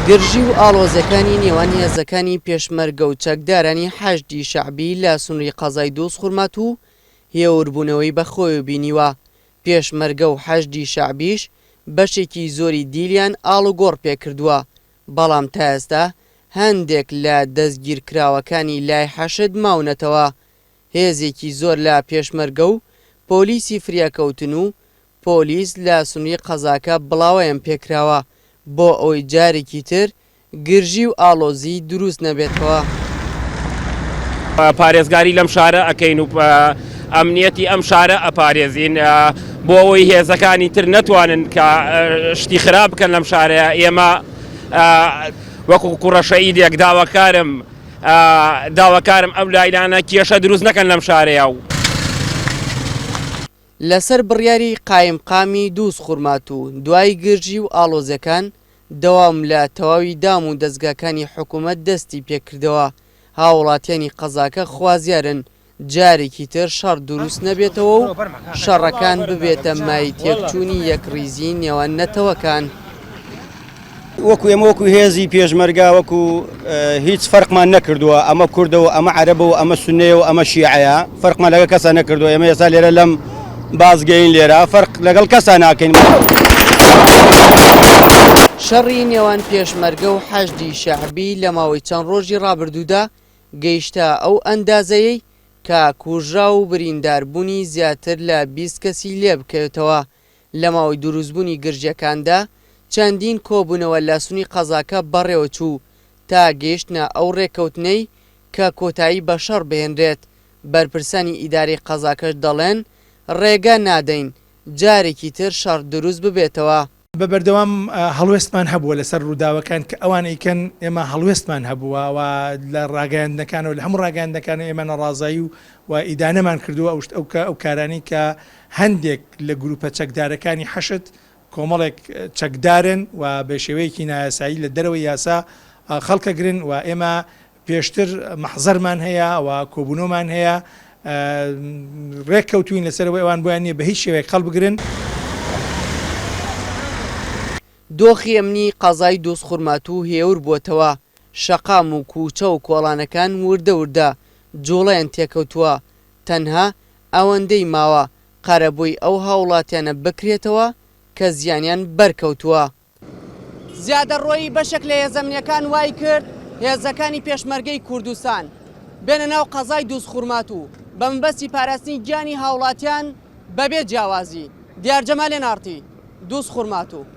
گرژی و ئاڵۆزیەکانی نێوان هێزەکانی پێشمەرگە و چەکدارانی حەشدی شەعبی لە سنوری قەزای دووزخورماتوو هێوربوونەوەی بەخۆیەوە بینیوە، پێشمەرگە و حەشدی شەعبیش بەشێکی زۆری دیلیان ئاڵوگۆڕ پێکردووە، بەڵام تا ئێستا هەندێک لە دەستگیرکراوەکانی لای حەشد ماونەتەوە، هێزێکی زۆر لە پێشمەرگە و پۆلیسی فریاکەوتن و پۆلیس لە سنوری قەزاکە بڵاوەیان پێکراوە بۆ ئەوەی جارێکی تر گرژی و ئاڵۆزی دروست نەبێتەوە. پارێزگاری لەم شارە ئەکەین و ئەمنیەتی ئەم شارە ئەپارێزین بۆ ئەوەی هێزەکانی تر نەتوانن کە شتی خراپ بکەن لەم شارەیە ئێمە وەکو کوڕە شەهیدێک داواکارم داواکارم ئەو لایلانە کێشە دروست نەکەن لەم شارەیە و. لەسەر بڕیاری قایمقامی دووزخورماتوو دوای گرژی و ئاڵۆزیەکان دەوام لە تەواوی دام و دەزگاکانی حکومەت دەستی پێکردەوە، هاوڵاتیانی قەزاکە خوازیارن جارێکی تر شەڕ دروست نەبێتەوە و شەڕەکان ببێتە مایەی تێکچوونی یەکڕیزیی نێوان نەتەوەکان. وەکو ئێمە وەکو هێزی پێشمەرگە وەکو هیچ فەرقمان نەکردووە ئەمە کوردە و ئەمە عەرەبە و ئەمە سونەیە و ئەمە شیعەیە فەرقمان لەگەڵ کەسا نەکردووە ئێمە ئێستا لێرە لەم بازگەین لێرە فەرق لەگەڵ کەسا ناکەین. شەڕی نێوان پێشمەرگە و حەشدی شەعبی لە ماوەی چەند ڕۆژی ڕابردوودا گەیشتە ئەو ئەندازەیەی کە کوژراو و برینداربوونی زیاتر لە 20 کەسی لێبکەوێتەوە لە ماوەی دروستبوونی گرژییەکاندا چەندین کۆبوونەوە لە سنووی قەزاکە بەڕێوەچوو تا گەیشتنە ئەو رێککەوتنەی کە کۆتایی بە شەڕ بهێنرێت، بەرپرسانی ئیدارەی قەزاکەش دەڵێن رێگە نادەین جارێکی تر شەڕ دروست ببێتەوە. بە بەردەوام هەڵوێستمان هەبووە لەسەر ڕووداوەکان کە ئەوان ئەیکەن ئێمە هەڵوێستمان هەبووە و لە ڕاگەیاندنەکانەوە لە هەموو ڕاگەیاندنەکانەوە ئێمە ناڕازایی و و ئیدانەمان کردووە ئەو ئەو ئەو کارانەی کە هەندێک لە گروپە چەکدارەکانی حەشد کۆمەڵێک چەکدارن و بە شێوەیەکی نایاسایی لە دەرەوەی یاسا خەڵکەگرن و ئێمە پێشتر مەحزەرمان هەیە و کۆبوونەوەمان هەیە ڕێک کەوتوین لەسەر ئەوەی ئەوان بۆیان نییە بە هیچ شێوەیەک خەڵبگرن. دۆخی ئەمنی قەزای دووزخورماتوو هێور بووەتەوە، شەقام و کوچە و کۆڵانەکان وردە وردە جوڵەیان تێکەوتووە، تەنها ئەوەندەی ماوە قەرەبووی ئەو هاوڵاتیانە بکرێتەوە کە زیانیان بەرکەوتووە. زیادەڕۆیی بەشێک لە هێزە ئەمنییەکان وایکرد هێزەکانی پێشمەرگەی کوردستان بێنە ناو قەزای دووزخورماتوو بە مەبەستی پاراستنی گیانی هاوڵاتیان بەبێ جیاوازی. دیار جەمال ئێن ئاڕ تی، دووزخورماتوو.